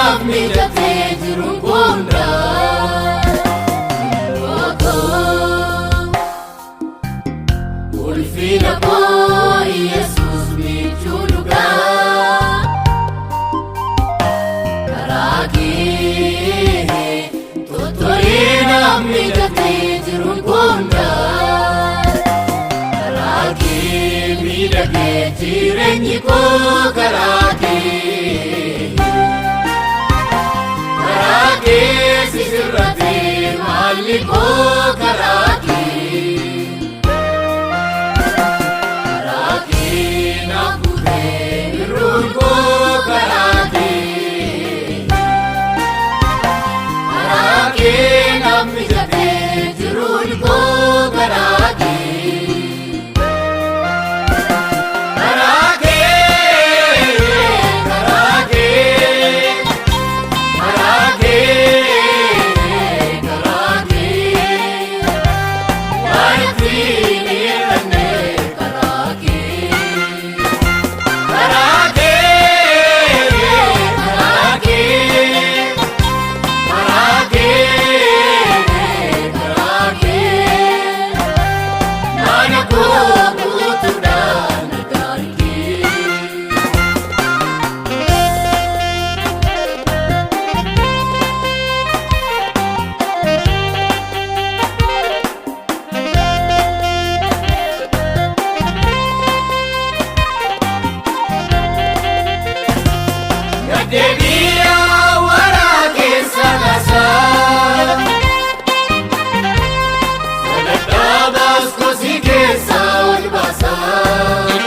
naaf mijatee jiruun koo hundaa. Ulfina koo Yesuus michuu dhugaa. Karaa kee tottolee naaf mijatee jiruun koo hundaa. Karaa kee miidhagee jireenyi koo karaa kee. Karaa kee sisirratee maalli koo karaa kee. Karaa kee naaf guutee birruun koo karaa kee. Karaa kee naaf mijatee jiruun koo karaa kee. Karaa kee, karaa kee, karaa kee, karaa kee, waan ittiin hir'anne karaa kee. Karaa kee, karaa kee, karaa kee, karaa kee, mana koo guutuudhaan nagaan kee. Gaddeebiyaa waraa keessa laasaa. Sagantaa baaskosii keessa ol baasaa.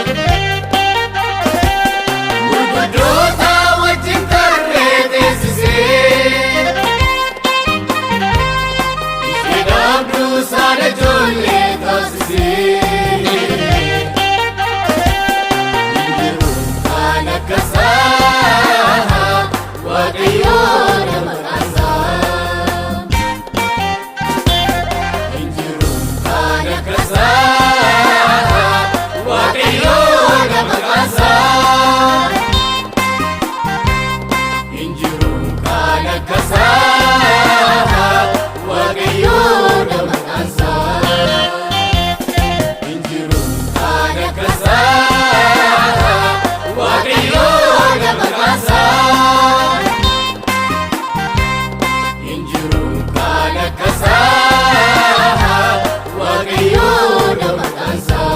Gurguddoota wajjin tarree teessisee. Ishee dhaabduu saala ijoollee taasisee. Injiruun kan akka isaa Waaqayyoo nama kaasaa. Injiruun kan akka isaa Waaqayyoo nama kaasaa. Injiruun kan akka isaa Waaqayyoo nama kaasaa. Injiruun kan akka isaa Waaqayyoo nama kaasaa. Injiruun kan akka isaa Waaqayyoo nama kaasaa.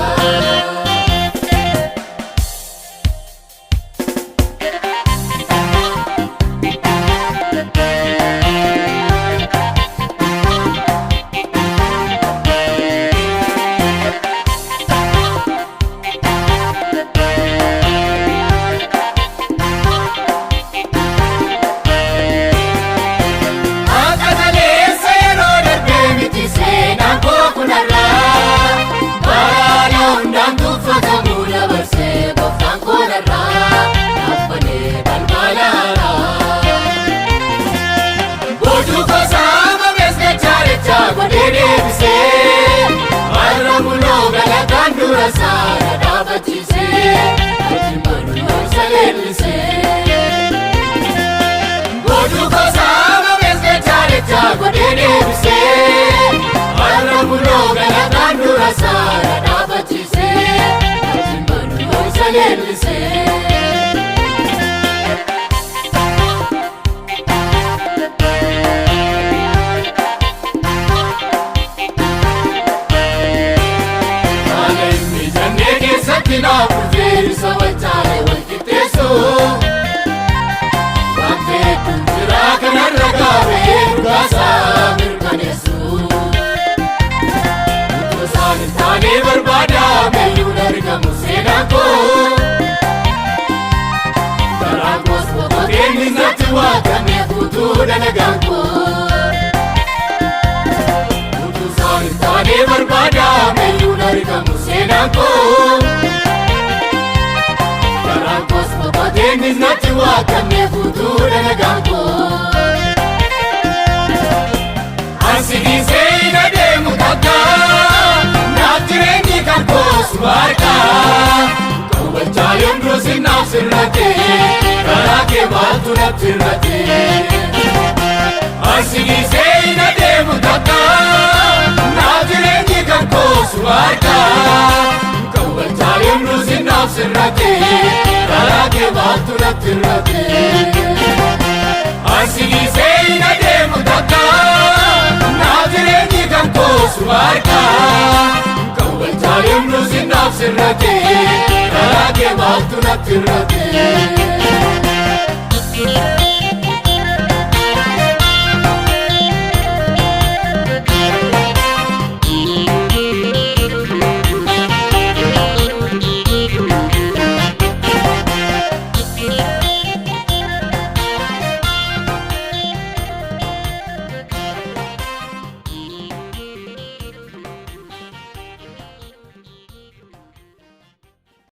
Akka kaleessa yeroo darbee miti seenaan koo kunarraa. Baala hundaan tuffatamuu dabarsee gooftaan koonarraa. Dhaabbanee balbala haaraa. Boojuu gosaa babees dachaa godhee deebisee. Har'a mul'oo galataan dura saala dhaabachiisee. Wajjin baduu isa leellisee. Boojuu gosaa babees dachaa godhee deebisee. Har'a mul'oo galataan dura saala dhaabachiisee. Wajjin baduu isa leellisee. Haala hin mijannee keessatti naaf dhufee isa walcaale wal qixxeessu. Wanti hedduun jira kanarra gaabee dhugaasaa mirkaneessu. Utuu isaan hin taane barbaadame iyyuu argamu seenaan koo. Karaan koos boqoteen natti waaqanne guutuu dalagaan koo. Utuu isaan hin taane barbaadame iyyuu argamu seenaan koo. Karaan koos boqoteen natti waaqanne guutuu dalagaan koo. Asi dhiisee hin adeemu takka, naaf jireenyi kan koos barka. Kan walcaaleen sinnaaf sirrate, karaa kee maaltu natti irrate? Asigisee hin adeemu takka, naaf jireenyi kan koosu harka. Kan walcaaleen sinnaaf sirrate, karaa kee maaltu natti irrate? Asigisee hin adeemu takka, naaf jireenyi kan koosu harka. Kan walcaaleen sinnaaf sirrate, karaa kee maaltu natti irrate?